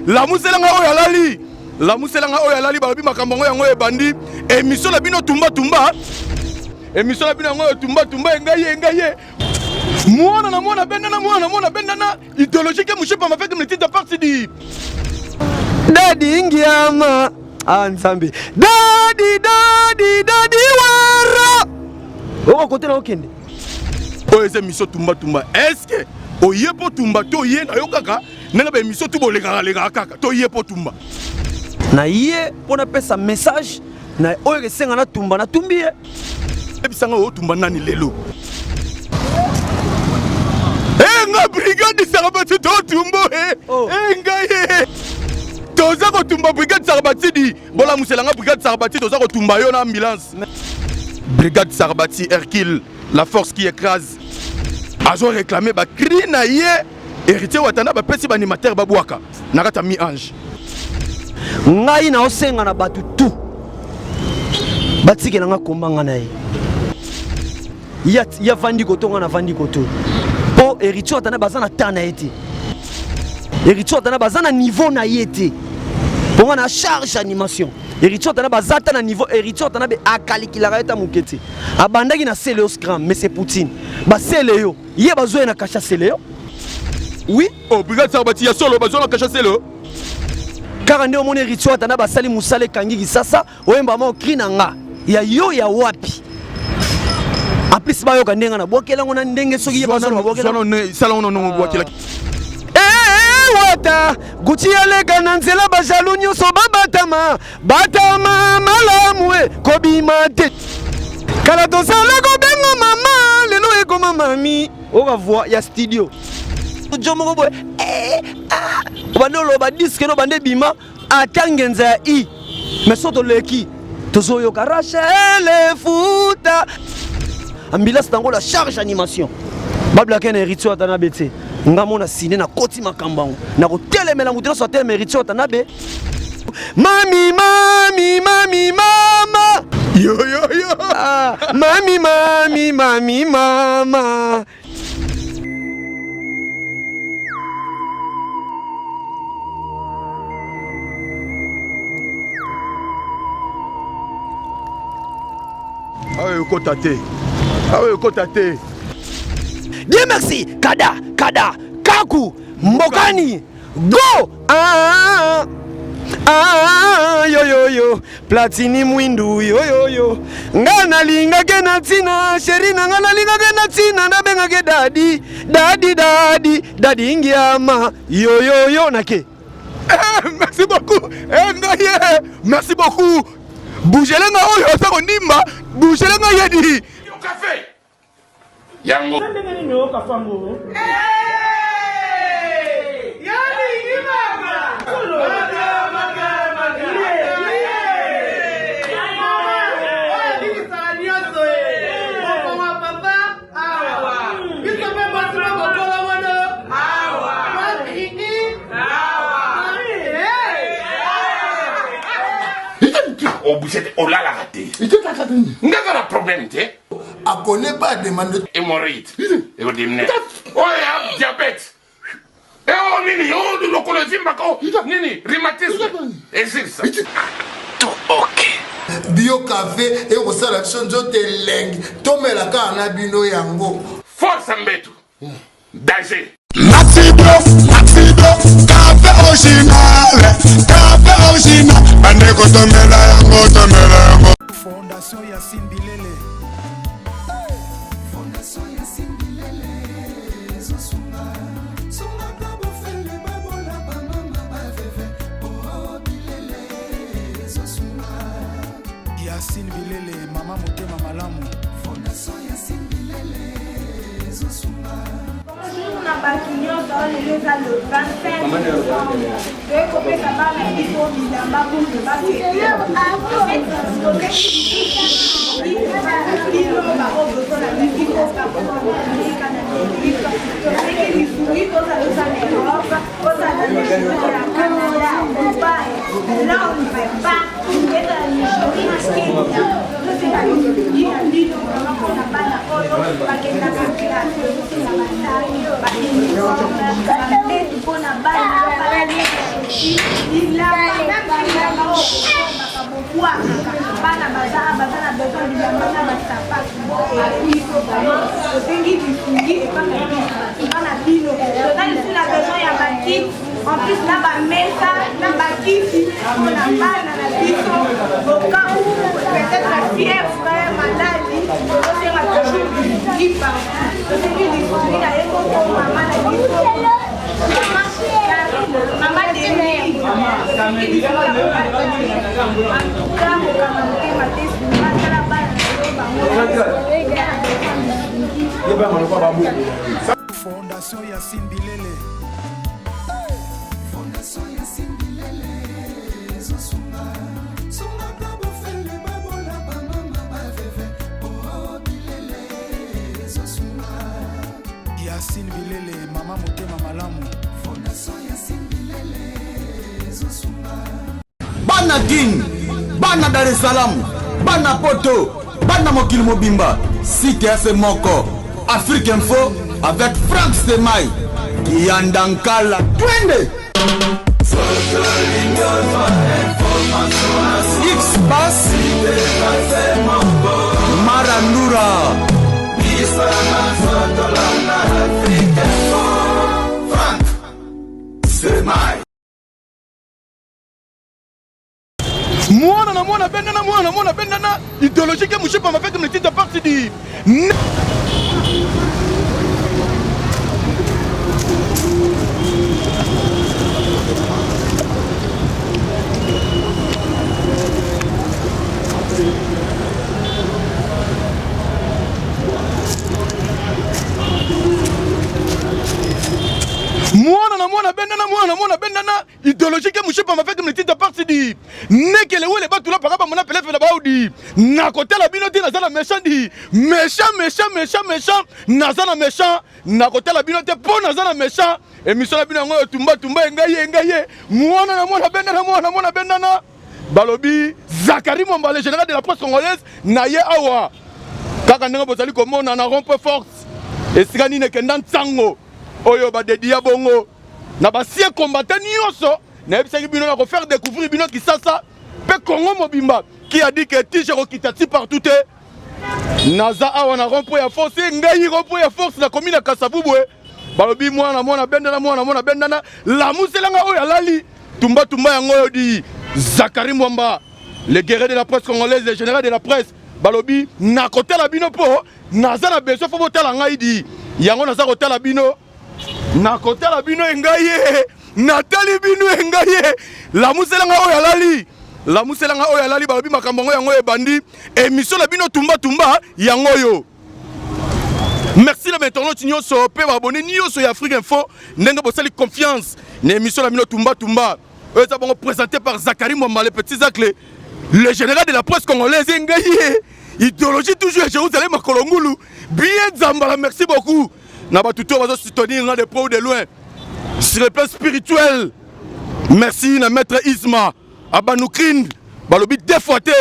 Lamusela nga oyo alali. Lamusela nga oyo alali balobi makambo yango yango ebandi. Émission na bino tumba tumba. Émission na bino yango oyo tumba tumba engai engai ye. Mwana na mwana bendana mwana na mwana bendana idéologie ke mushepa mafeke mletita parti di. Daddy Ngiama. Ah Nzambe. Daddy daddy daddy wera. Oko kote na okende. Oyo eza émission tumba tumba. Est-ce que oye po tumba to ye na yo kaka ndenge ba émission tu bolekaka lekaka kaka to ye po tumba. Na ye mpo napesa message na oyo esenga na tumba natumbi ye. Yebisa nga otumba nani lelo? Eh nga brigade Sarabati to tumbo eh. Oh. Eh nga ye. Toza kotumba brigade Sarabati di. Bolamusela nga brigade Sarabati toza kotumba yo na ambulance. Brigade Sarbati Hercule, la force qui écrase. Azo réclamer ba cri na ye. Héritier Watana ba pesi ba animateur ba bwaka na kata mi ange. Ngai na osenga na bato tout batikela nga komba nga na ye ya vandi koto nga na vandi koto mpo héritier Watana baza na temps na ye te. Héritier Watana baza na niveau na ye te. Mpo nga na charge animation. Héritier Watanabe baza ata na niveau Héritier Watanabe akalikilaka ye ta moke te. Abandaki na Celeo Scram mais c'est Poutine. Ba Celeo ye bazo ye na kasha Celeo. Oui, oh brigade Sarbati ya solo bazo na kasha Celeo. Kaka nde omoni Héritier Watanabe basali mosala ekangi Kisasa oyemba mwa cri na nga ya yo ya wapi. En plus bayoka ndenge na bwakela ngo na ndenge soki ye bazo na bwakela. Sala ngo no bwakela. Eh, wata Gucci aleka na nzela ba jaloux nyonso babatama batama malamu e kobima te kala tozala kobenga mama lelo ekoma mami oka voix ya studio jo moko boye eh, ah, obandi oloba diske no bande ebima ata ngenza ya i mais so toleki tozoyoka Rachel efuta ambulance nango la charge animation bablake na héritier Watanabe te nga mona sine nakoti makambo yango nakotelemela moto nyonso atelema héritier Watanabe mami mami mami mama yo yo yo ah, mami mami mami mama Awa ekota te. Awa ekota te. Dieu merci kada kada kaku mbokani go ah, ah, yo yo yo platini mwindu yo yo yo nga nalingake na ntina sheri na nga nalingake na ntina nabengake dadi dadi dadi dadi ngiama yo yo yo nake Eh, merci beaucoup eh, ngai ye merci beaucoup bougele nga oyo aza kondimba bougele nga ye di kafe yango ndenge nini oyoka fango obuse te olalaka te nga na problème te akone pas demande hémorroïde ekodimine oyo ya diabète eo nini o lokolo evimbaka o nini rhumatisme esilisa tout ok bio cafe ekosala biso nzoto elengi tomela kaka na bino yango force mbetu danger Maxibro, Maxibro, café original, café original. Bandeko tomela yango, tomela yango. Fondation Yacine Bilele. Fondation Yacine Bilele ezosunga sungaka bofele babola bamama baveve oh Bilele ezosunga Yacine Bilele mama motema malamu. Fondation Yacine Bilele ezosunga Bonjour na bato nyonso lelo eza le 25 décembre toye kopesa bana biso bilamba pour que bafete bino baoyo bozolanda biso bakoka na Amerika toseki misuri tozala oza na Europe ozala na Nigeria Canada Dubai Londres partout ezala Nigeria Kenya toseka misuri na bino vraiment mpona bana oyo bakendaka classe tozosenga basaki ba uniforme bambetu mpona bana. Bilamba meme bilamba oyo bosombaka bobwakaka bana baza baza na besoin bilamba na basapatu boyela biso vraiment tosengi lisungi epa na biso epa na bino toza lisusu na besoin ya bakiti en plus na bamesa na bakiti mpona bana na biso au cas où peut-être fièvre maladi tozosenga toujours lisungi partout tosengi lisungi na ye moko mama na biso mama Denis tosengi lisungi ya en tout cas kokanga motema te sunga tala bana na yo bango Fondation Yacine Bilele. Fondation Yacine Bilele ezosunga sungaka bofele babola bamama baveve oh bilele ezosunga Yacine Bilele mama motema malamu. Fondation Yacine Bilele ezosunga Bana Kin, bana Dar es Salaam, bana Poto, bana mokili mobimba, site ya se moko, Afrique Info avec Franck Stemay, Kiyanda Nkala, twende! X Bass, Marandura. Franck Stemay. Mwana na mwana bendana mwana na mwana bendana idéologie ke mushipa mafete mletita parti di mwana na mwana bendana mwana na mwana bendana idéologie ke mushipa mafete mletita parti di nekele wele batula paka bamona pelefe na baudi nakotala bino te naza na méchant di méchant méchant méchant méchant naza na méchant nakotala bino te mpo naza na méchant émission na bino yango oyo tumba tumba engai ye engai ye mwana na mwana bendana mwana na mwana bendana balobi zakari mwamba le général de la presse congolaise na ye awa kaka ndenge bozali komona na rond point force esika nini ekenda nsango oyo badedia bongo na basie combattant nyonso nayebisaki bino na kofaire découvrir bino kisasa mpe congo mobimba qui a dit que tige ekokita ti partout te naza awa na rond point ya force ngai rond point ya force nakomi na kasavubu e balobi mwana mwana bendana mwana mwana bendana lamuselanga oyo alali tumba tumba yango oyo di zakari mwamba le guerrier de la presse congolaise le général de la presse balobi nakotala bino mpo naza na besoin fo botala ngai di yango naza kotala bino nakotala bino engai ye natali bino engai ye lamusela ngai oyo alali lamusela ngai oyo alali balobi makambo yango yango ebandi emission na bino tumba tumba yango oyo merci na bainternaute nyonso mpe baabone nyonso ya afrique info ndenge bosali confiance na émission na bino tumba tumba oyo eza bongo présenté par Zacharie Mwamba le petit Zacle le général de la presse congolaise ngai ye idéologie toujours ya Jérusalem makolo ngulu bien Zambala merci beaucoup na bato to bazo soutenir nga de près ou de loin sur le plan spirituel merci na maître Isma Abanukrin balobi deux fois te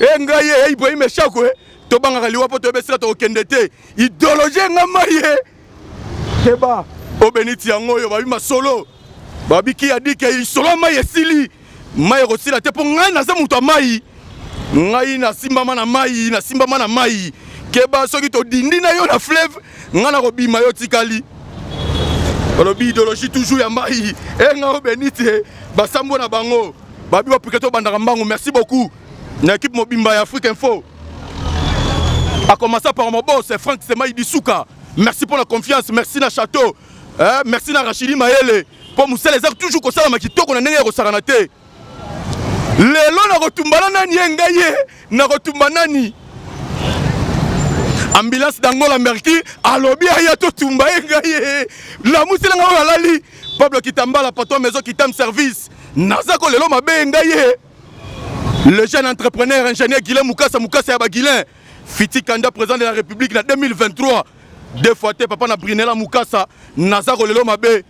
e ngai ye Ibrahim Eshakwe tobangaka liwa mpo toyebi esika tokokende te idéologie nga mai ye keba obeniti yango oyo babi masolo babi ki a dit que lisolo ya mai esili mai ekosila te mpo ngai naza moto ya mai ngai nasimbama na mai nasimbama na mai keba soki todindi na yo na fleuve ngai nakobima yo tikali balobi idéologie toujours ya mai e ngai obeniti basambo na bango babi bapike tobandaka mbangu merci beaucoup na équipe mobimba ya Afrique Info a commencer par mon boss Franck Semaï Disuka merci pour la confiance merci na château eh, merci na Rachidi Mayele mpo mosala eza toujours kosalama kitoko na ndenge ya kosakana te lelo nakotumba na nani ye ngai ye nakotumba nani ambulance d'angola merki alobi aya totumba ye ngai ye lamusela ngai oyo alali pablo kitambala patron maison kitam service naza ko lelo mabe ngai ye le jeune entrepreneur ingénieur Guilain Mukasa Mukasa ya ba Guilain Fiti Kanda président de la République na 2023 deux fois te papa na Brunella Mukasa naza kolelo mabe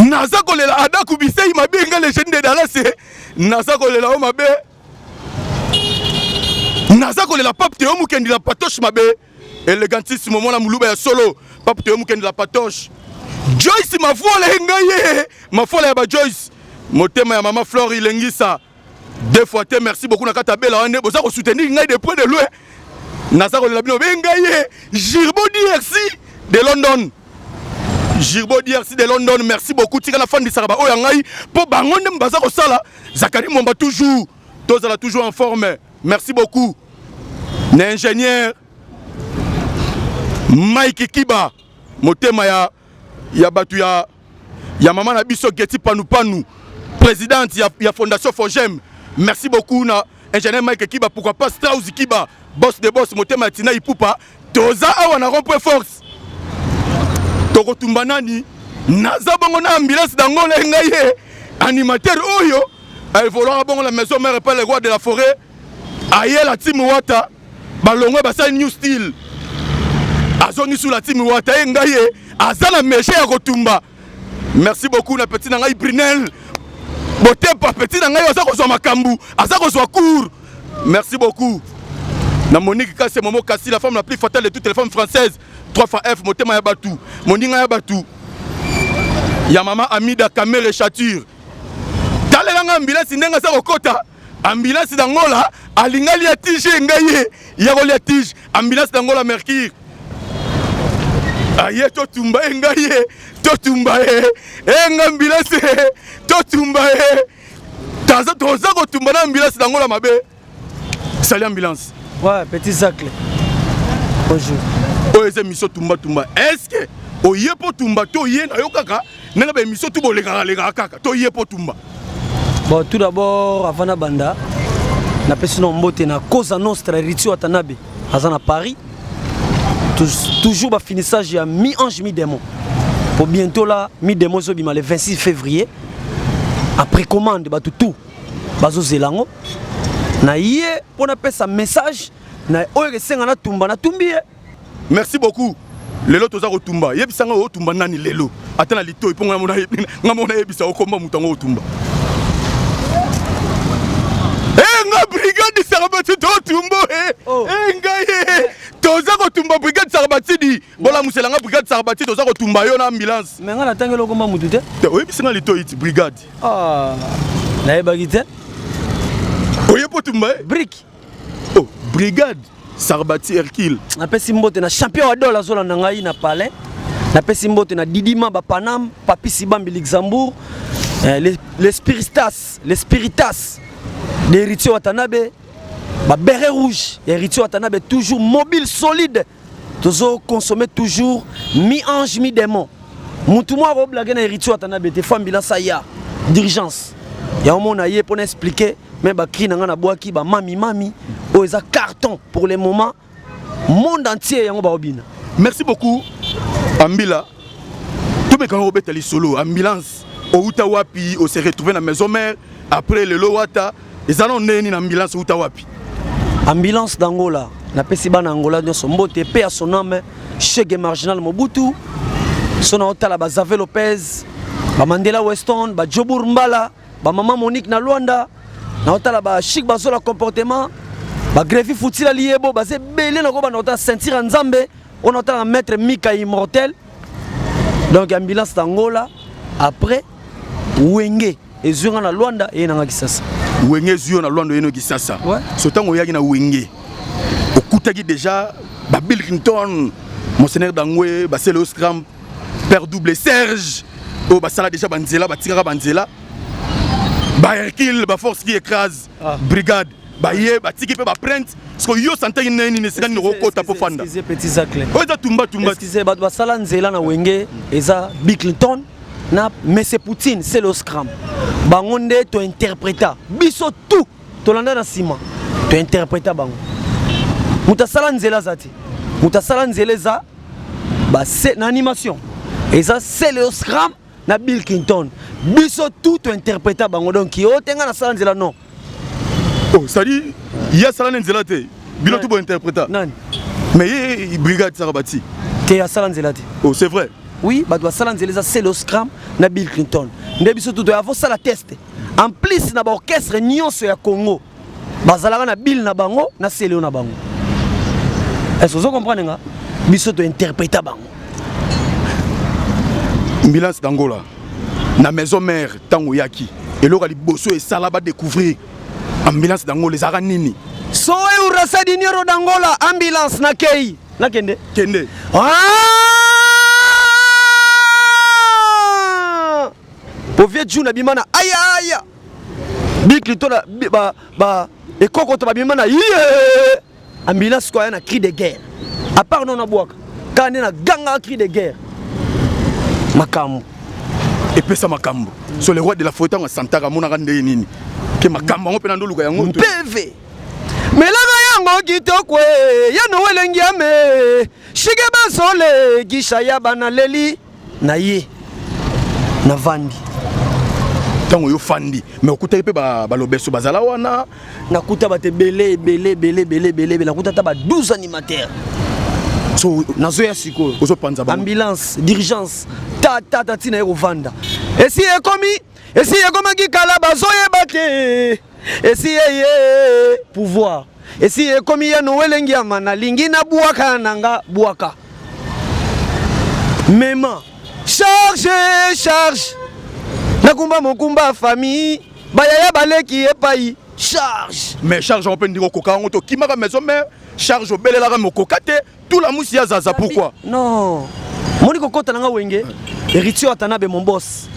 naza kolela Adaku Bisei mabe nga le jeune de Dallas naza kolela o mabe naza kolela Pape Théo Mukendi la patoche mabe Elegantissimo mwana muluba ya solo Pape Théo Mukendi la patoche. Joyce Mafuola ye ngai ye Mafuola ya ba Joyce motema ya mama Flore Ilengisa deux fois te merci beaucoup na kati ya bela wana boza ko soutenir ngai de près de loin naza kolela bino be ngai ye Girbo DRC de London Girbo DRC de London merci beaucoup tika nafandisaka ba oyo ya ngai mpo bango nde baza kosala Zakari Mwamba toujours tozala toujours en forme merci beaucoup na ingénieur Mike Kiba motema ya ya bato ya ya mama na biso Getty Panu Panu présidente ya, ya fondation Fogem merci beaucoup na ingénieur Mike Kiba pourquoi pas Strauss Kiba boss de boss motema ya Tina Ipupa toza awa na rond point force tokotumba nani naza bongo na ambulance d'Angola ngai ye animateur oyo evolaka bongo na maison mère epai le roi de la forêt ayela team wata balongwe basali new style azongi su la team wata ye ngai ye aza na meche ya kotumba merci beaucoup na petit na ngai brinel botepa petit na ngai aza kozwa makambo aza kozwa cours merci beaucoup na monique kase momo kasi la femme la plus fatale de toutes les femmes françaises 3 fois f motema ya batu moninga ya batu ya mama amida kamere chature talela nga ambulance ndenge aza kokota ambulance d'angola alinga lia tige ngai ye ya kolia tige ambulance d'angola mercure aye totumba ye ngai ye totumba ye e nga ambulance totumba ye toza kotumba na ambulance d'angola mabe sali ambulance ouais petit zacle bonjour oyo eza émission tumba tumba est ce que oye mpo tumba to oye na yo kaka ndenge ba émission tu bolekaka lekaka kaka to ye mpo tumba bon tout d'abord avant na banda napesi na mbote na cosa nostra héritier watanabe aza na paris toujours bafinissage ya mi ange mi démon po bientôt là mi démon ezobima le 26 février après commande bato tout bazozela yango na ye mpo napesa message na oyo esenga natumba natumbi ye merci beaucoup lelo toza kotumba yebisa ngai otumba nani lelo ata na litoi mpo ngai mona yebisa okomba moto yango otumba eh, nga brigade sarabati totumbo e oh. eh, ngai eh, toza kotumba brigade sarabatidi bolamusela nga brigade sarabati toza kotumba yo na ambulance me ngai natangeli okomba motu te oyebisi nga litoi ti brigade ah, nayebaki te oye mpo tumba ye brique oh, brigade Sarbati Hercule. Napesi mbote na champion wa dola azolanda ngai na palais. Napesi mbote na Didima ba Panam, Papi Sibambi Luxembourg, eh, les, les spiritas, les spiritas d'Héritier Watanabe, ba béret rouge, Héritier Watanabe toujours mobile solide. Tozo consommer toujours mi-ange mi-démon. Mutu moko akoblage na Héritier Watanabe te, faut ambulance aya d'urgence. Ya omona ye pona expliquer mais ba cri na nga na bwaki ba mami mami oyo eza carton pour le moment monde entier yango baobina. Merci beaucoup Ambila. Tomekana kobeta lisolo ambulance outa wapi o se retrouver na maison mère après lelo wata eza na ndenge nini ambulance outa wapi? Ambulance d'Angola napesi bana Angola nyonso mbote pe à son âme Chegue Marginal Mobutu so na otala ba Xavier Lopez ba Mandela Weston ba Jobur Mbala ba maman Monique na Luanda na otala ba Chic bazola comportement ba Grevi Futila Liyebo baza ebele na kobanda kotala ceinture ya Nzambe oyo na otala maître Mika Immortel donc ambulance d'Angola après Wenge ezwi nga na Luanda eye na nga Kisasa Wenge ezwi yo na Luanda oye na Kisasa ouais. So ntango oyaki na Wenge okutaki déjà ba Bill Clinton Monseigneur Dangwe basele Oscram Père Double Serge oyo basala déjà banzela batikaka banzela ba Hercule ba force qui écrase ah. brigade baye batiki mpe baprinte siko yo santaki ndenge nini esika nini okokota mpo fanda oyo eza tumba tumba bato basala nzela na wenge eza Bill Clinton na Mese Poutine c'est le scram bango nde to interpreta biso tout tolanda na nsima to interpreta bango moto asala nzela aza te moto asala nzela eza base na animation eza Celeo Scram na Bill Clinton biso tout to interpreta bango donc yo te nga nasala nzela non oh c'est-à-dire ye asala na nzela te bino tout bo interpreta nani mais ye brigade saka bati te asala nzela te oh c'est vrai oui bato basala nzela eza Celeo Scram na Bill Clinton nde biso tout toya fosala test en plus na baorchestre nyonso ya Congo bazalaka na Bill na bango na Celeo na bango est-ce que ozo comprendre nga biso to interpreta bango. Ambulance d'Angola na maison mère ntango oyaki, eloko ya liboso esala badécouvrir Ambulance d'Angola ezalaka nini? Soe urasa dinero d'Angola, ambulance nakei, nakende. Kende. Ah! Po vieux June abima na aya aya bikli to na ba, ba ekoko to babima na ye ambulance ko aya na cri de guerre à part non nabwaka kaka nde na ganga cri de guerre makambo. Epesa makambo. So le roi de la forêt, ntango asantaka, amonaka ndenge nini ke makambo yango mpe na ndoluka yango? Mpeve melaka yango kitoko e, ya noel ngiame shike basole gisha ya bana leli na ye navandi. Ntango yo fandi, mais okutaki mpe balobeso bazala wana? Nakuta bato ebele ebele ebele ebele ebele ebele. Nakuta ata ba 12 animateurs. So nazoya sikoyo. Ozopanza bango. Ambulance d'urgence tata ntina ye kovanda esi ekomi, esi ekomaki kala, bazoyeba te esi eye pouvoir, esi ekomi ya Noele Ngiama. Nalingi nabwaka na nga bwaka mema charge charge, nakumba mokumba famille, bayaya baleki epai charge. Mais charge yango mpe ndenge okoka yango, tokimaka maison mère, charge obelelaka me okoka te tula musi ya zaza, pourquoi? Non, moni kokɔta na nga Wenge, Héritier Watanabe, mon boss,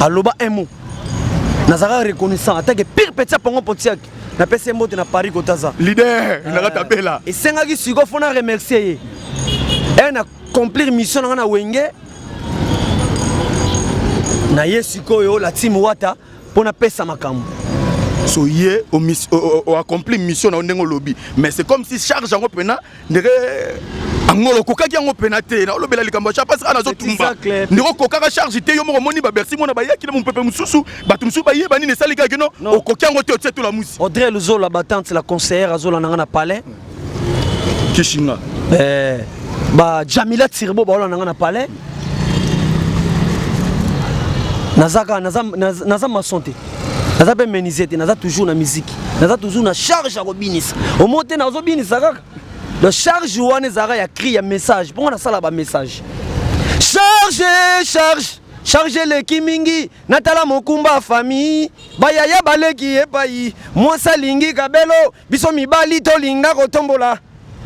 aloba un mot, nazalaka reconnaissant atake pire petit ya Pongo Pontiac. Napesi ye mbote na Paris kotaza. Leader naka tabela. Esengaki sikoyo fo na remercier ye e na accomplir mission na nga na Wenge na ye. Sikoyo la team Wata mpo napesa makambo. So ye oaccomplir mission na yo ndenge olobi, mais c'est comme si charge yango mpena ndenge Angolo okokaki yango mpena te. Na olobela likambo ya charge parce que nazotumba ndenge okokaka charge te. Yo moko omoni babersi mona bayaki na mopepe mosusu, bato mosusu bayeba nini esali kaka kino okoki yango te, otie tula musi. Audrey Luzola, batante la conseillère, azolanda nga na palais. Kishinga. Eh, ba Jamila Tirbo baolanda nga na palais. Naza kaka naza, naza maçon te, naza mpe menuisier te, naza toujours na musique, naza toujours na charge ya kobinisa omo te, nazobinisa kaka. Donc charge wana ezalaka ya cri, ya message, mpongo nasala bamessage. Charge charge charge eleki mingi, natala mokumba famille, bayaya baleki epai mwasi alingi kabelo, biso mibali tolinga kotombola,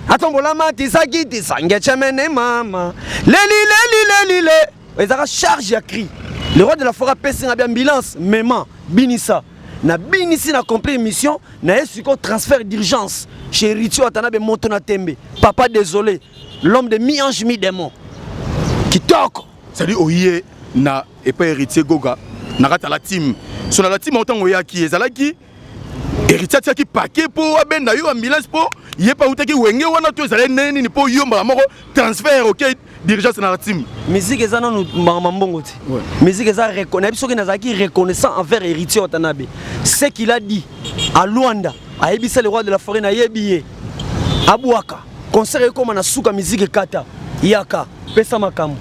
atombola matisaki tisangechemene mama leli leli leli le. Ezalaka charge ya cri. Le roi de la forêt apesi nga bi ambulance mema binisa, na binisi na accomplir mission na ye. Sikoyo transfert d'urgence chez Héritier Watanabe, moto na tembe, papa désolé, l'homme de mi ange mi démon, kitoko. C'est-à-dire oye na epai Héritier Goga na kati ya la team. So na la team, ntango oyaki, ezalaki Héritier atiaki paquet mpo abenda yo ambulance, mpo ye mpe autaki Wenge wana, to ezalaki ndenge nini mpo yo mbala moko transfert ok d'urgence na la team? Musique eza nanu makambo mbongo te. Musique eza, nayebi soki nazalaki reconnaissant envers Héritier Watanabe, ce qu'il a dit à Luanda, ayebisa le roi de la forêt, nayebi ye abwaka concert ekóma na suka, musique ekata, yaka pesa makambo.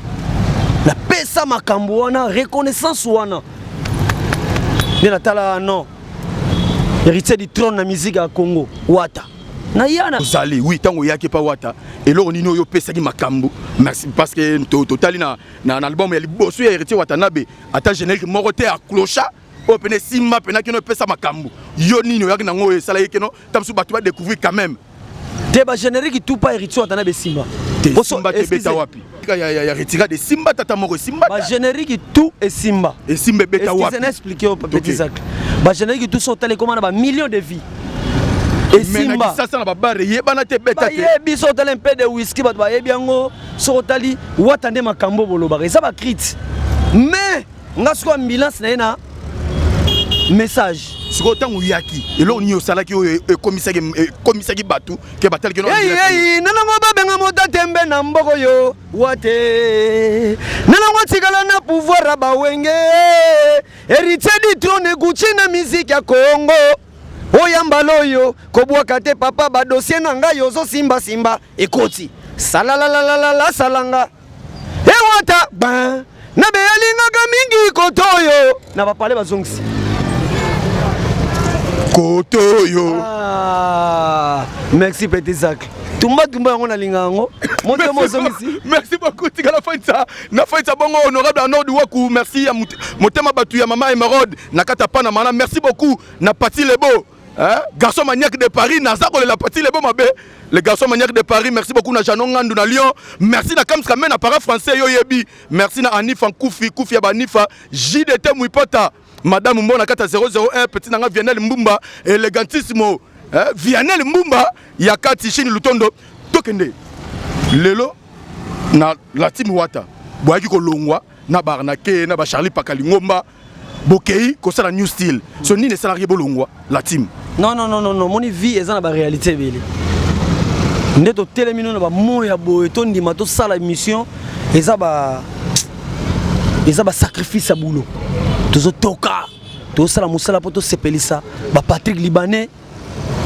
Napesa makambo wana, reconnaissance wana nde natala non, héritier du trône na musique ya Congo, Wata na yana. Ozali oui. Ntango oyaki epa Wata, eloko nini oyo opesaki makambo? Merci, parce que totali na album ya liboso ya Héritier Watanabe, ata générique moko te aclocha oyo pene esimba mpena kino epesa makambo. Yo nini oyaki nango oyo esalaki kino ta mosusu bato badécouvrir quand même? Te, bagénérique tout pas Héritier Watanabe esimba. Te, esimba te. Ebeta wapi? Ya retirade esimba, tata moko esimba. Bagénérique tout esimba. Esimba, ebeta wapi? Na expliquer yo, petit Zacle, bagénérique tout so otala ekoma na bamillion de vues. Esimba kisasa na babare eyebana te, ebeta te. Bayebi so otali mpe de whisky, bato bayebi yango. Soki otali Wata nde makambo bolobaka eza bacrite, mais nga sikoyo ambulance na ye na message. Sikoyo ntango oyaki, eloko nini osalaki oyo ekomisaki bato ke batalaki? Ei nanango babenga moto atembe na mboko yo wate, nanango atikala na pouvoir ya bawenge, héritier du trône Gucci na musique ya Congo. Oya mbala oyo kobwaka te papa, badossier na ngai ozosimbasimba ekoti salalalalala salanga ewata ban na be alingaka mingi koto oyo na bapale bazongisi. Koto oyo. Ah, merci petit Zacle. Tumba tumba yango nalinga yango. Moto mozongisi. Merci beaucoup tikala faitsa. Na faitsa bongo honorable Arnaud Waku, merci ya motema batu ya mama Emeraude na kata pana mana. Merci beaucoup na Pati Lebo. Hein? Garçon maniaque de Paris, naza kolela Pati Lebo mabe. Le garçon maniaque de Paris, merci beaucoup na Janon Ngandu na Lyon. Merci na Kams Kamen na para français yo yebi. Merci na Anifa Nkufi, Kufi ya Banifa, JDT Muipota. Madame Mbona kata 001 petit nanga Vianel Mbumba elegantissimo eh, Vianel Mbumba ya kati Chine Lutondo tokende lelo na la team Wata boyaki kolongwa na Barnake na ba Charlie Pakalingomba bokei kosala new style so nini esalaki bolongwa la team? Non non non non non, moni vie eza na ba réalité ebele nde totelemi no na bamoyi ya boye tondima tosala émission eza ba eza ba sacrifice ya boulot tozotoka tozosala mosala mpo tosepelisa ba Patrick Libanais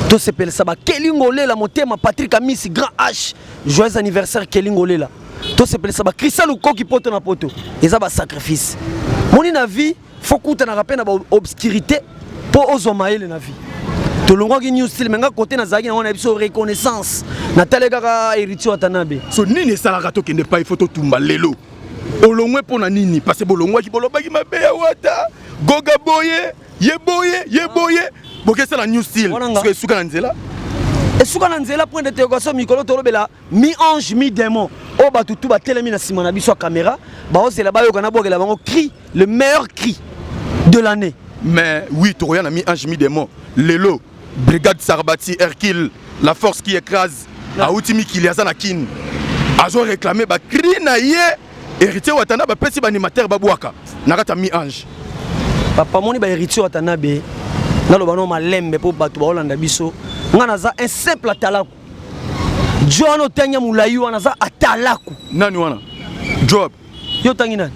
tosepelisa ba Kelly Ngolela motema Patrick Amisi grand H joyeux anniversaire Kelly Ngolela tosepelisa ba Christian Lukoki poto na poto eza ba sacrifice moni na vie faut kutanaka mpe na ba obscurité mpo ozwa mayele na vie tolongwaki new style me nga kote nazalaki nango na biso reconnaissance natali kaka héritier watanabe so nini esalaka tokende epai fo totumba lelo olongwe mpo na nini parce bolongwaki bolobaki mabe ya wata goga boye ye boye ye boye bokesala new style soki esuka na nzela esuka na nzela point d'interrogation mikolo tolobela mi ange mi démon oyo bato tu batelemi na nsima na biso ya caméra baozela bayoka nabwakela bango cri le meilleur cri de l'année. Mais oui tokoya na mi ange mi démon lelo brigade Sarbati Hercule la force qui écrase auti mikili aza na kin azo réclamer ba cri na ye héritier Watanabe bapesi ba animateur babwaka na kati ya mi ange. Papa moni ba héritier Watanabe naloba no malembe mpo bato baolanda biso nga naza un simple atalaku jo wana otangi ya molai wana aza atalaku nani wana job yo otangi nani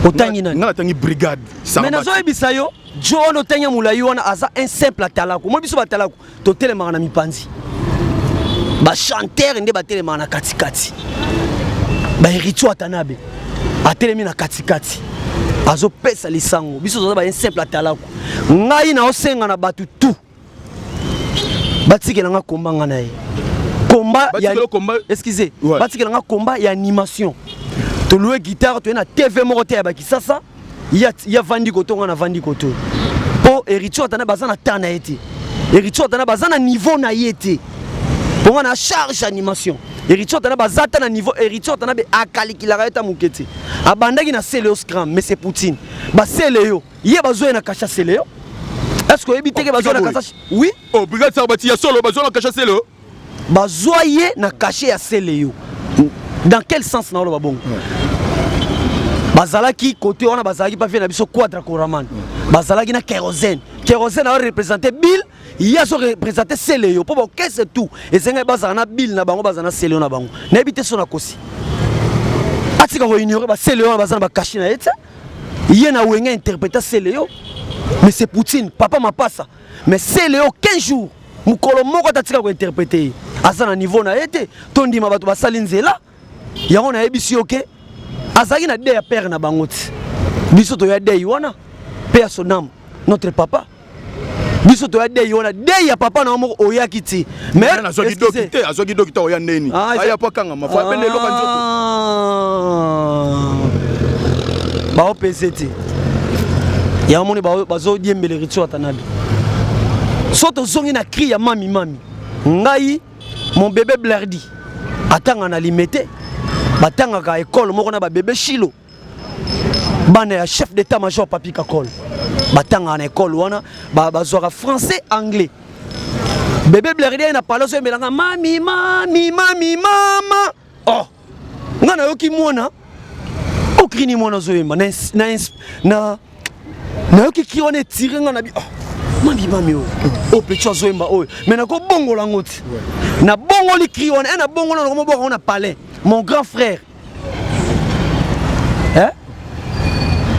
otangi nani nga natangi brigade mais nazoyebisa yo jo wana otangi ya molai wana aza un simple atalaku moi biso batalaku totelemaka na mipanzi bachanteur nde batelemaka na katikati baheritier watanabe atelemi na katikati azopesa lisango biso toza ba un simple atalaku ngai naosenga na bato tout batikela nga komba nga na ye komba ya excusez ouais. batikela nga komba ya animation toloue guitare toye na tv moko te ya bakisasa ya, ya vandi koto nga na vandi koto mpo héritier atana baza na temps na ye te héritier atana baza na niveau na ye te mpo nga na charge animation héritier atana baza ata na niveau héritier atana be akalikilaka ye ta moke te abandaki na sele yo scram mais c'est poutine basele yo ye bazwa ye na kasha sele yo est ce que oyebi teke bazwa na kasha oui oh brigade sarbati ya solo bazwa na kasha sele yo bazwa ye na kashe ya sele yo dans quel sens na oloba bongo bazalaki kote wana bazalaki pa vie na biso quadra koraman bazalaki na kérosène kérosène ayo représente bill ye azo représente sele yo mpo baokese tout esengaki bazala na bill na bango bazala na sele yo na bango nayebi te so nakosi atika koignore basele yo wana baza na bakashe na ye te ye na wenge interpreta Celeo mais c'est Poutine papa mapasa mais Celeo 15 jours mokolo moko ata tika kointerprete ye aza na niveau na ye te tondima bato basali nzela yango nayebisi yo ke azalaki na de ya père na bango ti biso toya dei wana mpe ya sonam notre papa biso toya dei wana dei ya papa na yo moko oyaki ti mais azwaki doki te azwaki doki te oya ndeni ah, aya po akangama fo abenda eloko nzoto ah. baopese te yango moni bazodiembela héritier watanabe so tozongi na cri ya mami mami ngai mon bébé blerdi atanga na limete batangaka ekole moko na babebe shilo bana ya chef d'état major papi kakol batangaka na ekole wana bazwaka français anglais bebe blerdi na palo ozoyembelanga mami mami mami mama oh nga nayoki mwana okrini mwana ozoyemba na, na, na nayoki kri wana etire nga na bi oh, mami mami oyo oyo petit azoyemba oyo mais nakobongola yango ti nabongoli kri wana e nabongola nakomobwaka yango na palais mon grand frère Hein?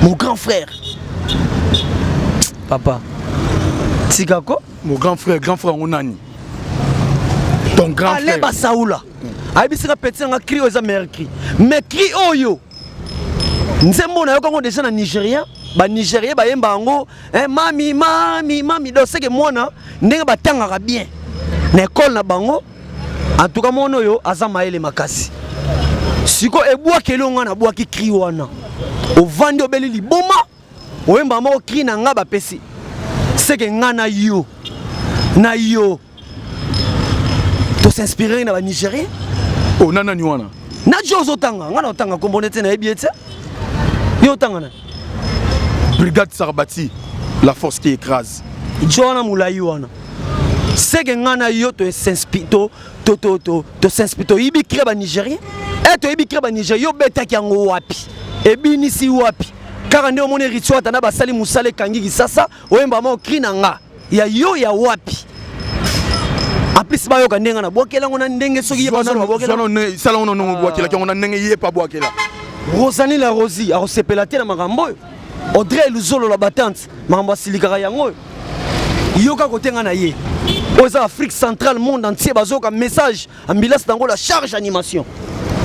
Mon grand frère. Papa. Tikako. Mon grand frère, grand frère nani? Ton grand Allez, frère. Basaoula. Ayebisi nga petit nga cri oyo eza meilleur cri. Mais cri oyo nzembo na yoka ngo déjà na Nigeria, ba Nigérien bayemba yango, eh, mami mami mami donc c'est que mwana ndenge batangaka bien. Na ekole na bango, en tout cas mwana oyo aza mayele makasi. Siko ebwakeli oyo nga nabwaki cri wana. Ovandi obeli liboma, oyemba moko cri na nga bapesi. Seke nga na yo. Na yo. To s'inspirer na ba Nigérien. Oh na nani wana? Na jo ozotanga, nga na otanga kombo nete nayebi ye te. Yo otanga na? Brigade Sarbati, la force qui écrase. Jo wana mulayi wana. Seke nga na yo to s'inspire to to to to to s'inspire toyibi cri ba Nigérien. Eh toyibi cri ba Nigérien yo betaki yango wapi? Ebinisi wapi? Kaka nde omoni Héritier Watanabe basali musala ekangi Kisasa, oyemba moko cri na nga. Ya yo ya wapi? En plus bayoka ndenge na bwakela yango na ndenge soki ye bazolo babwakela. Sala ngo no bwakela yango na ndenge ye pa bwakela. Rosalie la Rosie akosepela te na makambo oyo. Audrey Luzolo la battante makambo asilikaka yango oyo. Yoka kotenga na ye. Oyo eza Afrique centrale monde entier bazoyoka message ambulance nango la charge animation.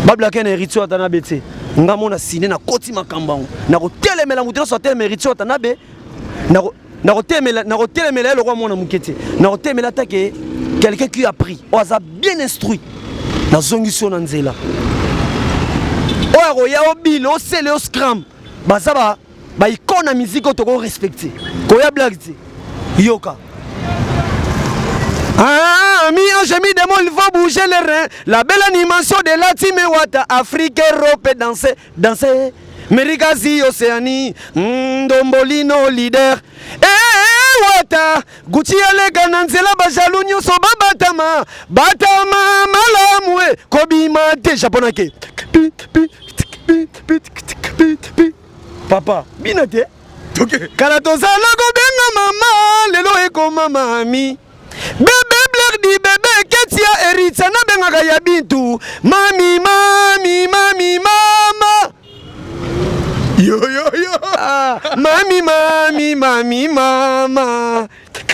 Bablake na Héritier Watanabe te. Nga mona sine na koti makambo yango. Nakotelemela moto nyonso atelema Héritier Watanabe. Nako nakotelemela nakotelemela ye lokola mwana moke te. Nakotelemela ata ke quelqu'un qui a pris oyo aza bien instruit. Nazongisi yo na nzela. Oyo akoya obile osele oscram baza ba ba icône ya musique oyo toko respecter. Koya blague te. Yoka. Ah, mi ange, mi démon, il faut bouger les reins. La belle animation de la team Wata, Afrique, Europe, danser, danser. Amérique, Asie, Océanie, Ndombolino, leader. Eh, eh, Wata, Gucci aleka na nzela ba jaloux nyonso babatama, batama malamu e, kobima te japonake. Pi, pi, pi, pi, pi, pi. Papa, bino te. Okay. Kala tozala kobenga mama, lelo ekoma mami. Bebe Blerdi, bebe Ketia Eritza, nabengaka ya Bintu. Mami, mami, mami, mama. Yo, yo, yo. Ah, mami, mami, mami, mama.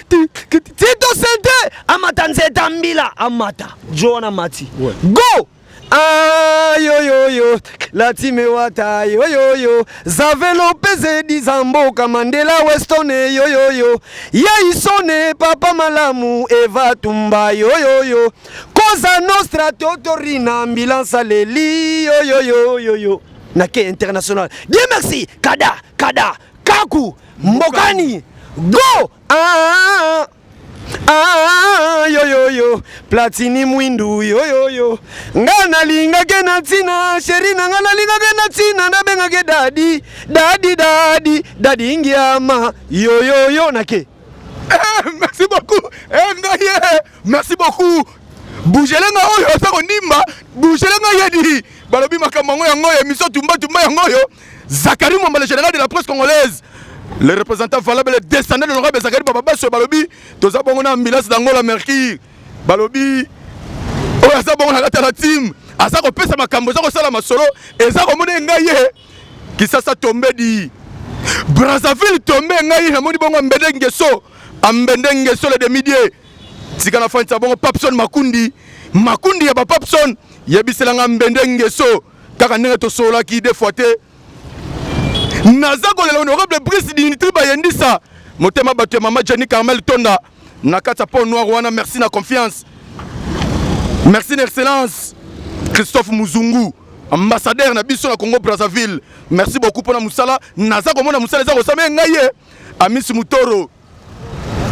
Tito Sente, amata nzeta mbila, amata. Joana Mati. Ouais. Go! Ah, yo, yo, yo, la team Wata, yo, yo, yo, Zave Lopez, Dizamboka, Mandela Weston, yo, yo, yo, Yaisone, Papa Malamu, Eva Tumba, yo, yo, yo, Cosa Nostra, Totorina, Ambulance Aleli, yo, yo, yo, yo, yo, Nake International. Dieu merci, Kada, Kada, Kaku, Mbokani, Go! Ah, ah, yo, yo, yo, Platini Mwindu, yo, yo, yo. Nga nalingake na ntina, sheri na nga nalingake na ntina, nabengake dadi, dadi, dadi, dadi ngiama, yo, yo, yo, nake. Eh, merci beaucoup. Eh, ngai ye. Merci beaucoup. Bougele nga oyo oza konimba, bougele nga yedi. Balobi makambo yango yango oyo, émission tumba tumba yango oyo. Zacharie Mwamba, le général de la presse congolaise. Le représentant valable, le descendant de l'honorable Zacharie Bababaso, balobi, toza bongo na ambulance d'Angola Mercure. Balobi, oyo aza bongo na kati ya la team, aza kopesa makambo, aza kosala masolo, eza komona ngai ye. Kisasa tombe di. Brazzaville tombe ngai namoni bongo Ambende Ngeso, Ambende Ngeso le demi-dieu. Tika na fantisa bongo Papson Makundi, Makundi ya ba Papson, yebisela nga Ambende Ngeso kaka ndenge tosololaki deux fois te. Naza kolela honorable Brice Dimitri Bayendisa, motema bato ya mama Jenny Carmel Tonda na kati ya Pont Noir wana. Merci na confiance, merci na excellence Christophe Muzungu, ambassadeur na biso na Congo Brazzaville. Merci beaucoup pona musala, naza komona musala eza kosama ngai ye Amisi Mutoro.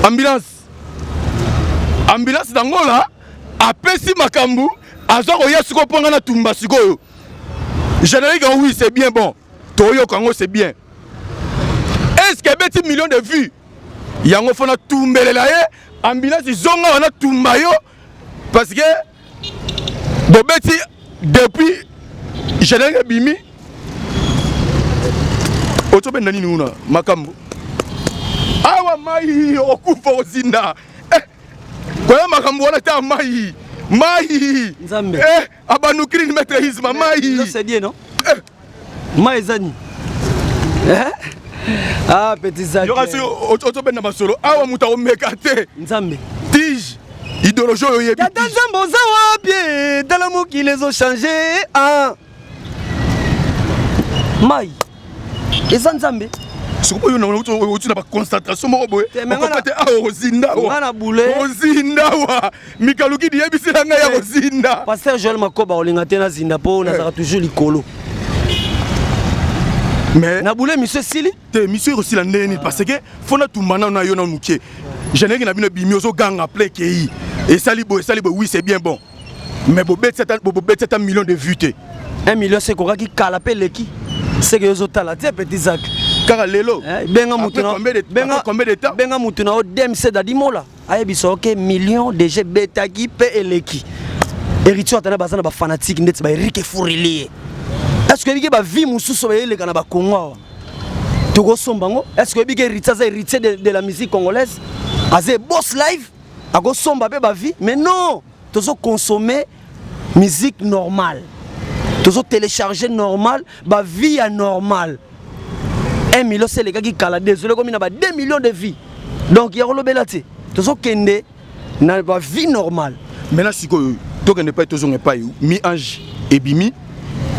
Ambulance, ambulance d'Angola apesi makambo, aza koya sikoyo mpo nga na tumba sikoyo. Générique en oui, c'est bien bon. Toyoka yango c'est bien. Est-ce que ebeti million de vues? Yango fo na tumbelela ye ambulance zonga wana tumba yo parce que bobeti depuis générique ebimi otobenda nini kuna makambo awa mai okufa ozinda eh, koya makambo wana ta mai mai Nzambe. Eh, abanukili ni maître Isma mai C'est bien, non? Eh. Mai eza nini? Eh? Ah, petit Zach. Yoka soki otobenda masolo awa moto akomeka te. Nzambe. Tige idéologie oyo oyebi. Tata Nzambe oza wapi? Tala mokili ezo changer. Ah. Mai eza Nzambe. Sikoyo oyo na baconcentration moko boye, okoka te awa, okozinda awa, ozinda awa. Mikalukidi, yebisela ngai ya kozinda. Pasteur Joel Makoba, olinga te nazinda mpo nazalaka toujours likolo. Mais na bule, mission esili. Te, mission ekosila ndenge nini? Parce que fo natumba nano na yo na moke. Générique na bino ebimi, ozoganga ple ekei, esali boye, esali boye. Oui, c'est bien bon, mais bobeti ata million de vues te. 1 million se ekokaki kala mpe eleki seke yo ozotala te, petit Zak. Kaka lelo? Benga mutu na combien de temps? Benga mutu na yo DMC Dadimola, ayebisa oke million déjà ebetaki mpe eleki. Héritier atana baza na bafanatike ndeti ba Erike Furilie. Est ce que oyebiki bavues mosusu bayeleka na bakongo awa tokosomba yango? Est ce que oyebiki héritier aza héritier de la musique congolaise, aza boss live, akosomba mpe bavues? Mais non, tozoconsommer musique normale, tozotélécharger normal, bavues ya normal. 1 million se elekaki kala. Désolé, komi na ba 2 millions de vues, donc ya kolobela te, tozokende na bavues normale. Maintenant sikoyo tokende epai, tozonga epai Mi Ange ebimi,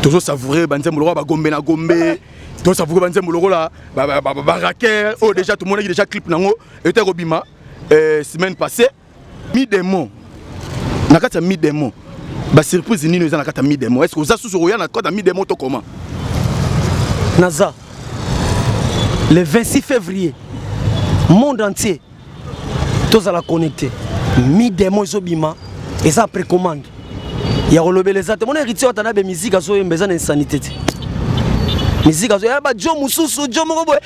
tozosavoure banzembo lokola bagombe na gombe, tosavoure banzembo lokola baraker oyo déjà tomonaki déjà clip nango ete kobima semaine passée. Mi Démon, na kati ya Mi Démon, basurprise nini eza na kati ya Mi Démon? Est ce que oza susu koya na kati ya Mi Démon to comment? Naza le 26 février, monde entier tozala connecté. Mi Démon ezobima, eza précommande ya kolobela eza te. Mona Héritier Watana be, musique azoyemba eza na insanité te. Musique azoyeba bajo mosusu, jo moko boye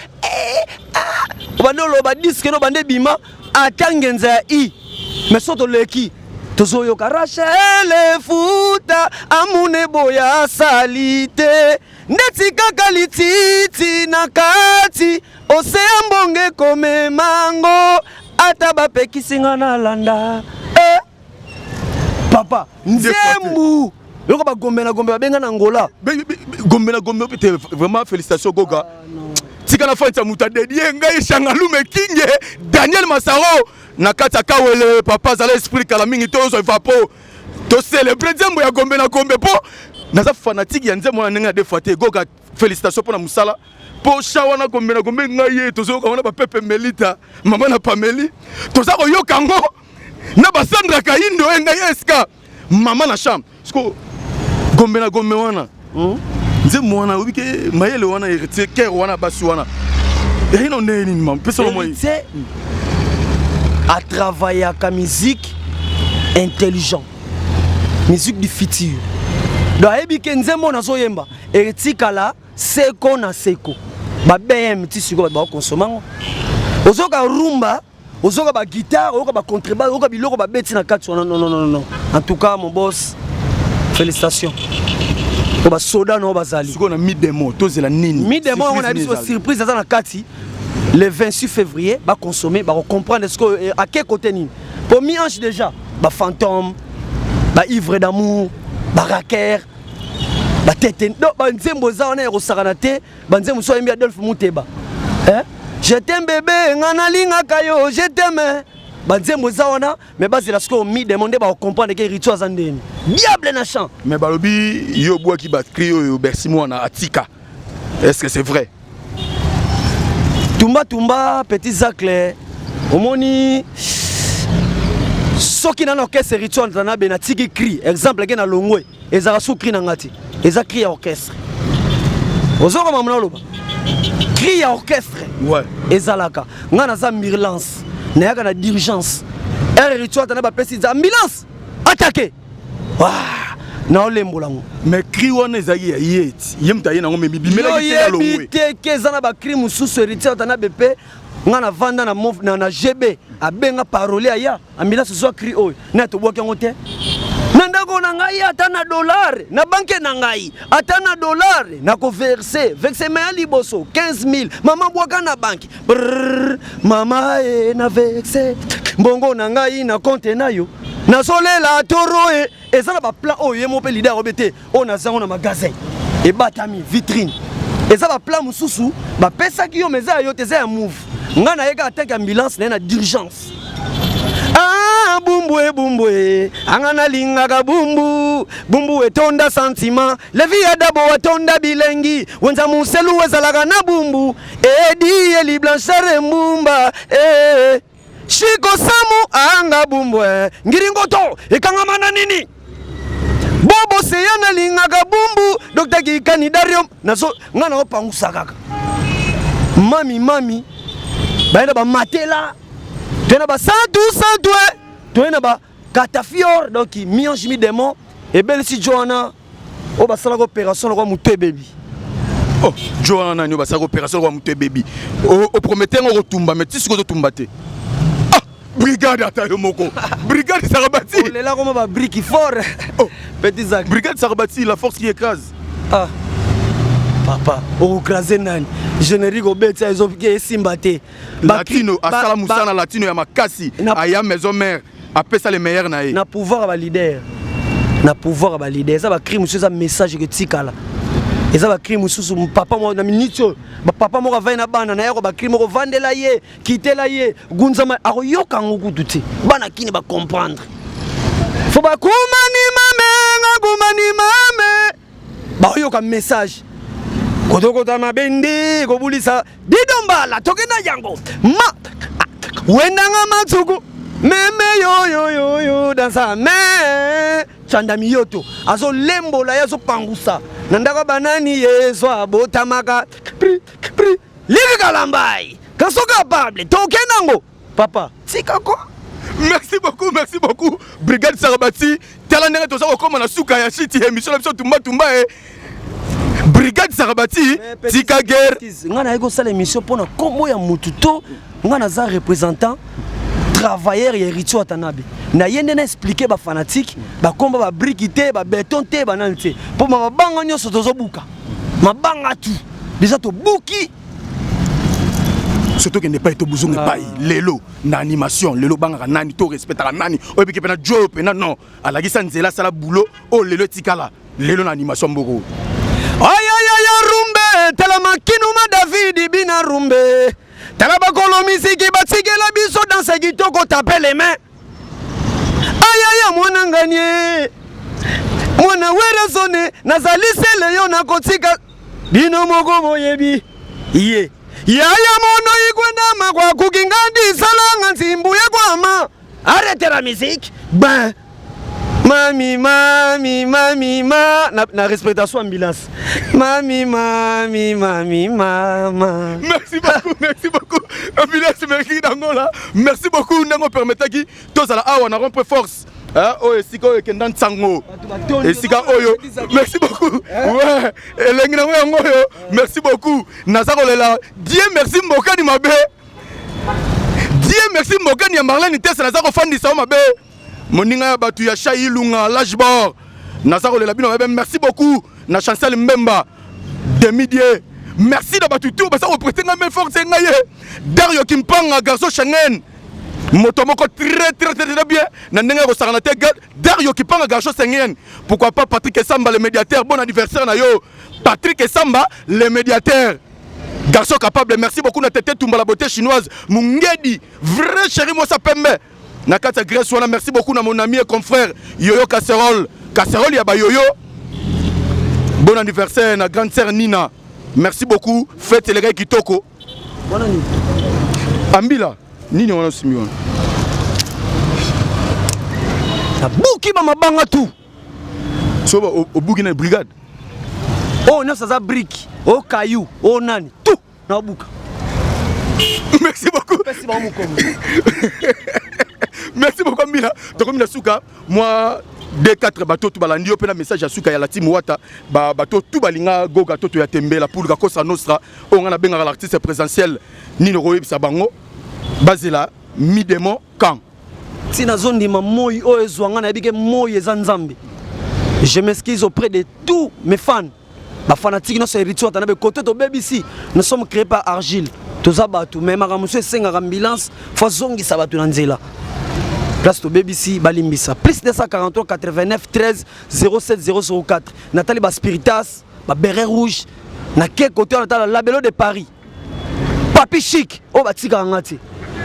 obande oloba disque no bande ebima ata ngenza ya i. Mais so toleki, tozoyoka Rachel efuta amune boya asali te ndeti kaka lititi na kati osea mbonge ekomemango ata bapekisi nga nalanda eh. Papa, nzembu eloko bagombe na gombe babenga na Angola. Gombe na gombe te, vraiment félicitation Goga. Tika na fanti ya moto adedie ngai Shangalume Kinge Daniel Masaro na kati ya Kawele. Papa azala esprit kala mingi, tozwa vapo, tocélébre nzembo ya gombe na gombe mpo naza fanatique ya nzembo wana ndenge ya deux fois te. Goga, félicitation mpo na mosala, mpo sha wana gombe na gombe ngai ye tozoyoka wana bapepe Melita, mama na Pameli, toza koyoka yango na basandra Kayindo oyo ngai eska mama na chambre. Siko gombe na gombe wana, Nzembo wana oyebi ke mayele wana Héritier kere wana, basi wana yayi na ndenge nini? Mama, pesa moi. Héritier atravaillaka musique intelligent, musique du futur. Donc ayebi ke nzembo nazoyemba etikala seko na seko. Ba BM ti sikoyo bato bakonsoma yango. Ozoyoka rumba, ozoyoka baguitare, oyoka bacontrebasse, oyoka biloko babeti na kati wana. Non, non, non, non, en tout cas mon boss, félicitations po basoda nao bazali. Sikoyo na Mi Démon tozela nini? Mi Démon yango na biso, surprise aza na kati. Le 26 février baconsommer, bakocomprendre ce ake côté nini, po Mi Ange déjà bafantôme, baivre d'amour, baraker, batete. Donc banzembo eza wana ya kosakana te. Banzembo mosusu ayembi Adolphe Muteba, eh? Je t'aime bébé, nga nalingaka yo, je t'aime. Banzembo eza wana, mais bazela sikoyo Mi Démon nde bakocomprendre ke Héritier aza ndeni diable na champ. Mais balobi yo obwaki bacri oyo Bercy mwana atika, est ce que c'est vrai? Tumba tumba, petit Zacle, omoni soki nana orchestre Héritier na be natiki cri, exemple ke na longwe, ezalaka su cri na nga te, eza cri ya orchestre. Ozokoma mona oloba cri ya orchestre. Ezalaka nga naza ambulance, nayaka na d'urgence. Ere Héritier ata na bapesi eza ambulance attaque naolembola ngo. Mais cri wana ezalaki ya ye ti ye moto aye nango, me bibimelaki te na longwe. Oyebi te ke eza na bacri mosusu Héritier ata na bepe. Nga navanda na GB, abenga parole aya ambulance ozwa cri oyo na tobwaki yango te na ndako na ngai. Ata na dollar na banque na ngai, ata na dollar nakoverse versement ya liboso 15 000. Mama bwaka na banque. Brrr, mama e na verse mbongo na ngai na compte na yo, nazolela toro e. Eza na baplan oyo ye mo mpe leader obe te oyo nazango na magasin ebatami vitrine. Eza baplan mosusu bapesaki yo, mais eza ya yo te, eza ya move. Ngai nayeka atake ambulance naye na d'urgence. Ah, Bumbu e bumbu e, anga nalingaka bumbu, bumbu etonda sentiment, levi ya dabo atonda bilengi, wenza muselu ezalaka na bumbu, edi eli Blanchard Mbumba eh. Shiko Samu anga bumbu eh. Ngiringoto ekangama na nini? Bobo seya nalingaka bumbu, Dr. Kikani Dario nazo nga na opangusa kaka. Mami mami bayenda ba matela toye na ba santu santu eh. Toye na ba katafior donc mi-ange mi-démon ebelisi jo wana oyo basalaka opération lokola moto ebebi. Oh, jo wana nani oyo basalaka opération lokola moto ebebi? Opromete yango okotumba, mais ti sikoyo ozotumba te. Ah, brigade ata yo moko brigade Sarabati olela koma ba brique fort. Oh. Petit Zach. Brigade Sarabati, la force qui écrase. Ah. Papa, okokrase nani? Générique obetisa ezoki esimba te. Latino asala mosala latino ya makasi, aya maison mère apesa le meilleur na ye. Na pouvoir ya baleader, na pouvoir ya baleader, eza bacri mosusu, eza message ke tikala, eza bacri mosusu. Papa moko na minute oyo, bapapa moko avai na bana na ye, ako bacri moko vandela ye, kitela ye, gunzama akoyoka yango kutu te. Bana kini bacomprendre, fo bakumani mame, nga kumani mame, baoyoka message kotokota mabendi kobulisa didombala tokenda yango ma wendanga matsuku meme yoyoyoyo dansa me chanda miyoto azolembola ye, azopangusa na ndako banani Yesu abotamaka pri pri liki kalambai kaso capable tokendango papa tika ko. Merci beaucoup, merci beaucoup, brigade Sarabati. Tala ndenge toza kokóma na suka ya shiti ya émission na biso Tumba Tumba e. Brigade Sarabati, tika guerre. Ngai naye kosala émission mpona nkombo ya mutu to ngai naza représentant travailleur ya Héritier Watanabe. Na ye nde na expliquer bafanatike bakomba babriki te, babeton te, banani te, mpo mabanga nyonso tozobuka, mabanga tu déjà tobuki. So tokende epai, tobuzonga epai. Lelo na animation, lelo obangaka nani to respectaka nani? Oyebiki mpena jo oyo mpena non alakisa nzela, asala boulot oyo lelo etikala lelo na animation mboko. Ayayaya rumbe, tala makinuma Davidi bina rumbe, tala bakolo misiki batikela biso danse kitoko, tape les mains. Ayaya mwana nganie mwana werezone, nazali sele yo nakotika bino moko boyebi ye yaya mono ikwendama kwakuki ngandi salanga nzimbu yekwama arrête la musique ben mami mami mami ma na respectation ambulance mami mami mami mama. Merci beaucoup, merci beaucoup, ambulance merci dangola, merci beaucoup ndenge opermetaki tozala awa na rond-point force. Oyo esika oyo ekenda nsango, esika oyo, merci beaucoup. Ouais, elengi nango yango oyo, merci beaucoup. Naza kolela Dieu merci mbokani mabe, Dieu merci mbokani ya Marlene Tese, naza kofandisa yo mabe, moninga ya bato ya Shai Ilunga Lashbor, naza kolela bino mabe. Merci beaucoup na Chancel Mbemba demi dieu, merci na bato tu baza koprêter ngai main forte ngai ye Dario Kimpanga garçon Schengen, moto moko très très très très bien na ndenge ya kosakana te. Dario Kipanga garçon Schengen, pourquoi pas Patrick Esamba le médiateur, bon anniversaire na yo Patrick Esamba le médiateur, garçon capable. Merci beaucoup na Tete Tumba la beauté chinoise Mungedi, vrai chéri mosa pembe na kati ya Grèce wana. Merci beaucoup na mon ami et confrère Yoyo Casserole, Casserole ya bayoyo. Bon anniversaire na grande sœur Nina, merci beaucoup, fête elekaki kitoko. Wana nini? Ambila nini wana osimbi wana? Nabuki bamabanga tu. So obuki na brigade. Oyo nyonso aza brike, oyo kayu, oyo nani tu nabuka. Merci beaucoup. Pesi bango mokongo. Merci beaucoup Mbila, tokomi na suka. Moi D4 bato tu balandi yo mpe na message ya suka ya la team Wata, bato tu balinga goga toto ya tembe la poule Cosa Nostra oyo nga nabengaka l'artiste présentiel, nini okoyebisa bango bazela mi-démon quand? Ntina azondima moi oyo ezwa nga, nayebi ke moi eza Nzambe. Je m'excuse auprès de tous mes fans, bafanatike nyonso ya Héritier Watanabe. Kote tobebisi, nous sommes créés par argile, toza bato, mais makambo mosusu esengaka ambulance, fo azongisa bato na nzela. Place tobebisi, balimbisa. Plus 243 89 13 07 004. Natali baspiritas, baberet rouge na ke kote wana, tala Labelo de Paris, Papi Chic oyo batikaka nga te,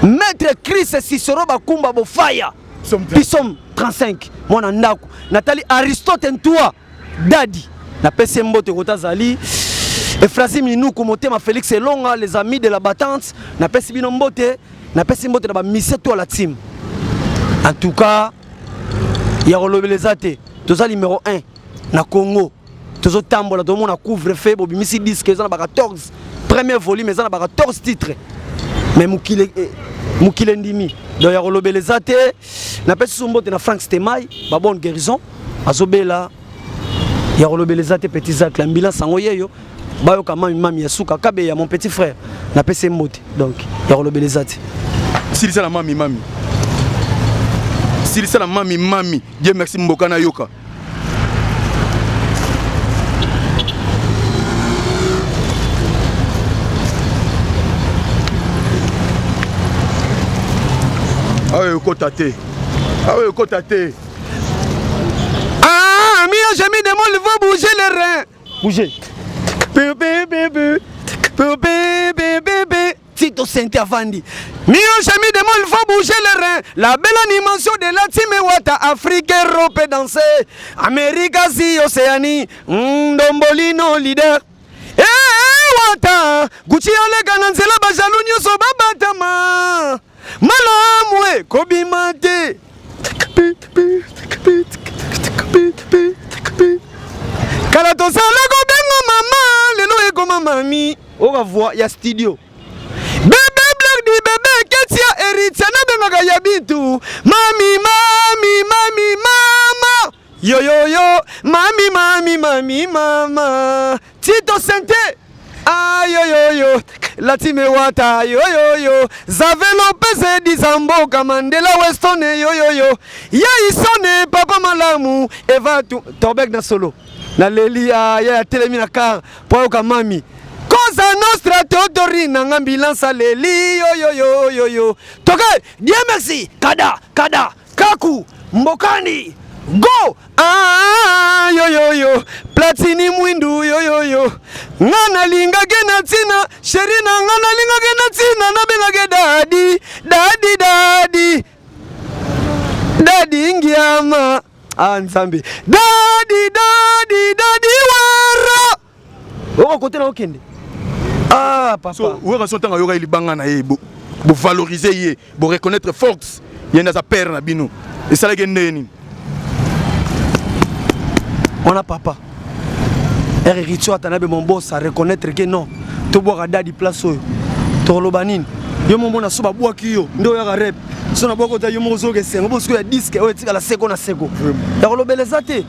maître Chris Sisoro, bakumba bofaya. Pisom 35 mwana ndako. Natali Aristote Ntua Dadi napesi ye mbote kota azali. Efrazi Minuku motema Félix Elonga les amis de la battante napesi bino mbote, napesi mbote na ba mise to la team. En tout cas ya kolobela eza te, toza numéro 1 na Congo. Tozotambola tomona couvre-feu bobimisi disque eza na ba 14 premier volume eza na ba 14 titres. Mais mokili eh, mokili endimi. Donc ya kolobela eza te. Napesi so mbote na Frank Stemay, ba bonne guérison azobela ya kolobela eza te petit Zacle ambulance yango yeyo bayoka mami mami ya suka kabe ya mon petit frère napesi mbote donc ya kolobela eza te. Silisa na mami mami. Silisa na mami mami. Dieu merci mboka na yoka. Awa ekota te. Awa ekota te. Ah, mio, j'ai mis des mots, il faut bouger les reins. Bouger. Peu, peu, peu, peu. Peu, peu, peu, peu, peu. Tito Saint Avandi. Mio, j'ai mis des mots, il faut bouger les reins. La belle animation de la team Wata, Afrique, Europe, danser. Amérique, Asie, Océanie. Ndombolino, leader. Eh, eh, Wata. Gucci, aleka na nzela, ba jaloux nyonso babatama. Malamu e, kobima te. Kala tosala kobenga mama, lelo ekoma mami. Oka voix ya studio. Bebe Black di bebe Ketia Eritia nabengaka ya bitu. Mami mami mami mama. Yo yo yo mami mami mami mama. Tito Sente. Ayo yo yo la team Wata yo yo yo Zave Lopez Dizamboka Mandela Weston yo yo yo Ya Isone papa malamu Eva tu Torbek na solo na leli ya ya telemi na car po yoka mami Cosa Nostra Totori na ambulance leli yo yo yo yo yo Toke Dieu merci kada kada Kaku Mbokani go ah, yo yo yo Platini mwindu yo yo yo nga nalingake na tina sheri na nga nalingake na tina nabengake dadi dadi dadi dadi ngiama ah nzambe dadi dadi dadi wera oko kote na okende ah papa so wera so tanga yoka libanga na ye bo bo valoriser ye bo reconnaître force ye ndaza père na bino esalaki ndenge nini wana papa Héritier Watanabe mon boss a reconnaître que non tobwaka dadi place oyo tokoloba nini yo momona so babwaki yo nde oyaka rep so nabwaki ota yo moko ozoyoka esengo bo sikoyo ya diske oyo etikala seko na seko ya kolobela eza te.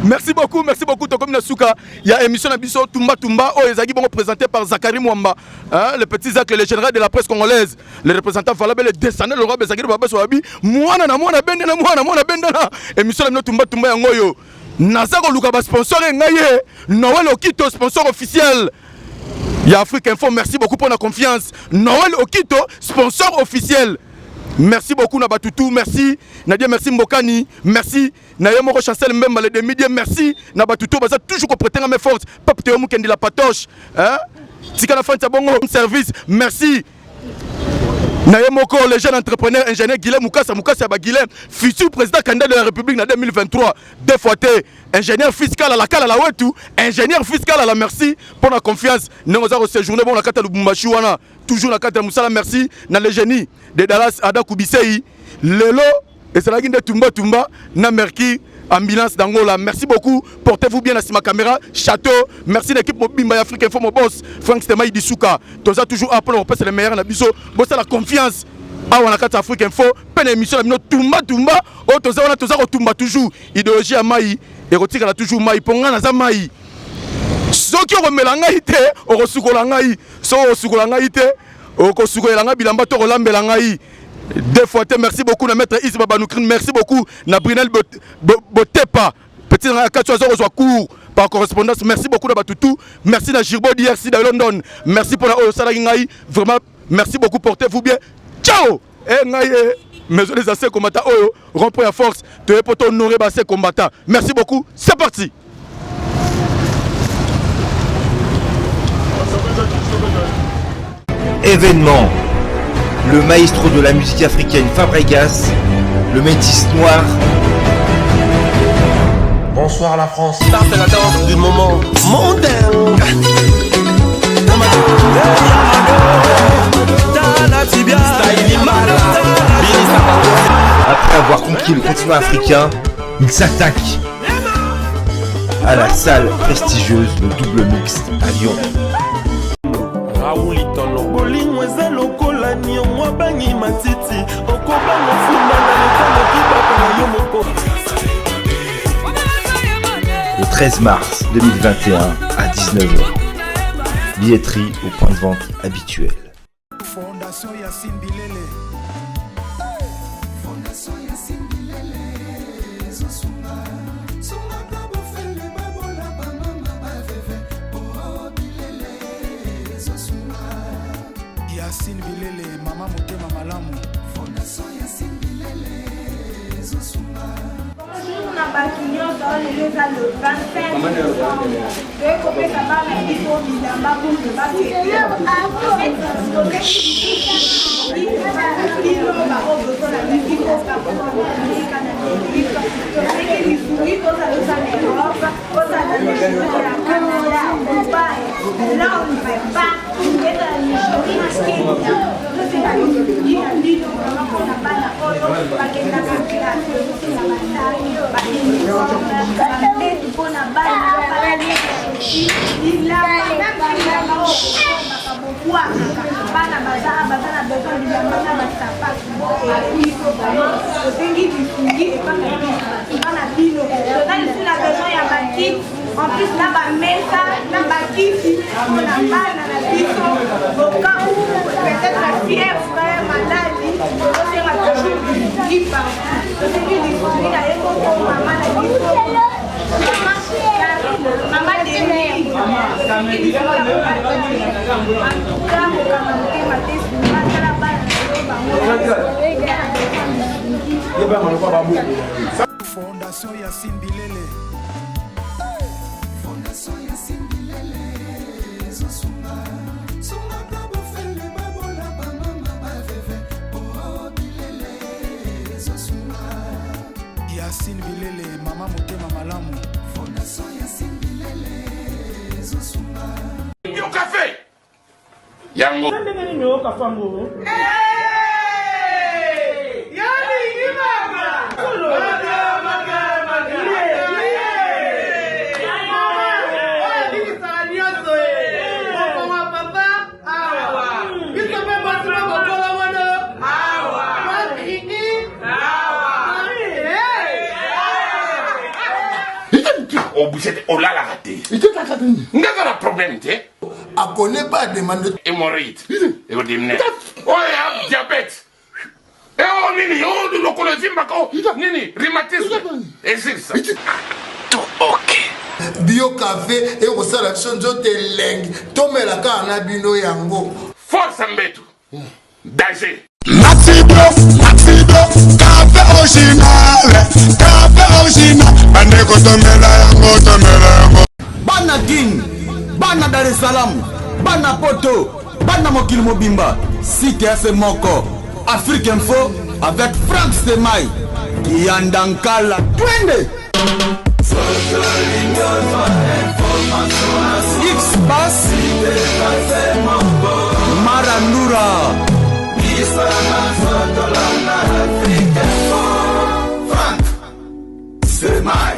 Merci beaucoup, merci beaucoup. Tokomi na suka ya émission na biso Tumba Tumba oyo ezalaki bongo présenté par Zachary Mwamba, hein, le petit Zach, le général de la presse congolaise, le représentant valable, le descendant de roi Bezakiri Babaso Babi, mwana na mwana bende na mwana mwana bende na émission na bino Tumba Tumba yango oyo. Naza koluka ba sponsor ngai ye Noël Okito sponsor officiel ya Afrique Info, merci beaucoup pour la confiance. Noël Okito sponsor officiel. Merci beaucoup na batutu, merci Nadia, merci Mbokani, merci na ye moko Chancel Mbemba le demi-dieu, merci na batutu baza toujours ko prêter mes forces. Pape Théo Mukendi la patoche, hein? Tika na fanta bongo service, merci na ye moko le jeune entrepreneur ingénieur Guilhem Mukasa Mukasa ya ba Guilhem, futur président candidat de la République na 2023, deux fois te ingénieur fiscal à la kala la wetu, ingénieur fiscal à la merci pour la confiance. Ndenge oza ko séjourner bon na kata Lubumbashi wana, toujours na kata musala, merci na le génie de Dallas Ada Kubisei lelo ezalaki nde tumba tumba na Mercure ambulance d'Angola. Merci beaucoup. Portez-vous bien à ma caméra. Château. Merci l'équipe Mobimba Afrique Info, mon boss. Frank Stemaï Disuka. Toza toujours à pour c'est le meilleur na biso. Bossa la confiance. Awa na kati Afrique Info. Peine émission na bino tumba tumba. Oh toza wana toza ko tumba toujours. Idéologie ya mai ekotikala toujours mai po nga naza mai. Soki okomela ngai te, okosukola ngai. Soki okosukola ngai te, okosukolela ngai bilamba to okolambela ngai. Deux fois te, merci beaucoup na maître Isba Banoukrin, merci beaucoup na Brinel Botepa, petit na kati azo kozwa cours par correspondance, merci beaucoup na batutu, merci na Girbo DRC de London, merci pour la oyo salaki ngai, vraiment merci beaucoup, portez-vous bien. Ciao. Eh ngai eh, maison des anciens combattants oyo rond-point ya force, toye po to honorer ba anciens combattants. Merci beaucoup, c'est parti. Événement. Le maestro de la musique africaine Fabregas Le métis noir. Bonsoir la France. Ça c'est la danse du moment mondain. Après avoir conquis le continent africain, il s'attaque à la salle prestigieuse le double mixte à Lyon. Raoul Bolingo eza lokola niongo abangi matiti okobanga funda na leta kibaka na yo moko. Le 13 mars 2021 à 19h. Billetterie au point de vente habituel. Fondation Yacine Bilele. Fondation Yacine Bilele ezosunga sungaka bofele babola bamama baveve oh bilele ezosunga Yacine Bilele mama motema malamu. Fondation Yacine Bilele ezosunga. Bonjour na bato nyonso lelo eza le 25 décembre toye kopesa bana biso bilamba pour bafete bino bango bozola biso toseki lisungi tozala oza na Europe ozala na Nigeria Canada Dubai Londres partout ezala Nigeria Kenya tozosenga lisungi na bino vraiment mpona bana oyo bakendaka classe tozosenga basaki bauniforme bambetu mpona bana bilamba meme bilamba oyo bosombaka bobwakaka bana baza baza na besoin bilamba na basapatu biso vraiment tosengi lisungi epa na biso epa na bino toza lisusu na besoin ya bakiti en plus na bamesa na bakiti mpona bana na biso au cas où peut-être fièvre maladi tozosenga toujours lisungi partout tosengi lisungi na ye moko mama na biso mama Denis tosengi lisungi ya en tout cas kokanga motema te sunga tala bana na yo bango. Fondation Yacine Bilele. Fondation Yacine Bilele ezosunga sungaka bofele babola bamama baveve oh bilele ezosunga Yacine Bilele mama motema malamu. Fondation Yacine Bilele ezosunga. Yo café yango. Ndenge nini oyoka fango? Obuse te olalaka te nga na problème te. Akone pas demande. Hémorroïde ekodimine oyo ya diabète eo nini oyo lokolo evimbaka o nini rhumatisme esilisa. Bio café ekosala biso nzoto elengi tomela kaka na bino yango. Force mbetu danger. Maxibio, Maxibio, café original, café original. Bandeko tomela yango, tomela yango. Bana Kin, bana Dar es Salaam, bana Poto, bana mokili mobimba, site ya se moko, Afrique Info avec Franck Stemay, Kiyanda Nkala, twende! X Bass, Marandura. Franck Semai.